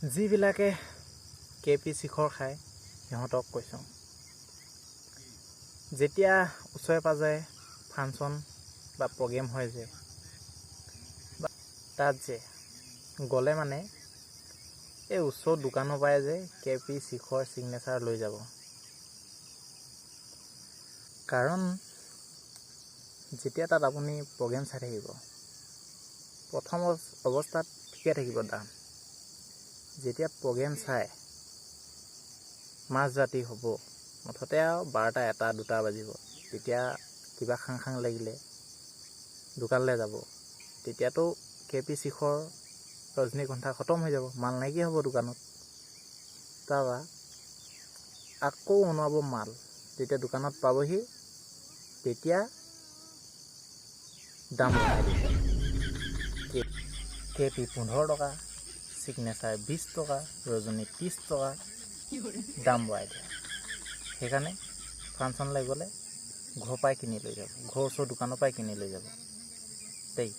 যিবিলাকে K P শিখৰ খায়, সিহঁতক কৈছোঁ, যেতিয়া ওচৰে পাঁজৰে ফাংচন বা প্ৰগ্ৰেম হয় যে, তাত যে গ'লে মানে এই ওচৰৰ দোকানৰ পৰাই যে কে পি শিখৰ ছিগনেচাৰ লৈ যাব। কাৰণ যেতিয়া তাত আপুনি প্ৰগ্ৰেম চাই থাকিব, প্ৰথম অৱস্থাত ঠিকে থাকিব দাম। যেতিয়া প্ৰগ্ৰেম চাই মাজৰাতি হ'ব, মুঠতে আৰু 12টা 1টা 2টা বাজিব, তেতিয়া কিবা খাং খাং লাগিলে দোকানলৈ যাব। তেতিয়াতো কে পি শিখৰ ৰজনীগন্ধা খতম হৈ যাব, মাল নাইকিয়া হ'ব দোকানত। তাৰপৰা আকৌ অনোৱাব মাল, যেতিয়া দোকানত পাবহি তেতিয়া দাম বঢ়াই দিব। কে পি 15 টকা, ছিগনেচাৰ 20 টকা, ৰজনী 30 টকা, দাম বঢ়াই দিয়ে। সেইকাৰণে ফাংচনলৈ গ'লে ঘৰৰ পৰাই কিনি লৈ যাব, ঘৰৰ ওচৰৰ দোকানৰ পৰাই কিনি লৈ যাব দেই।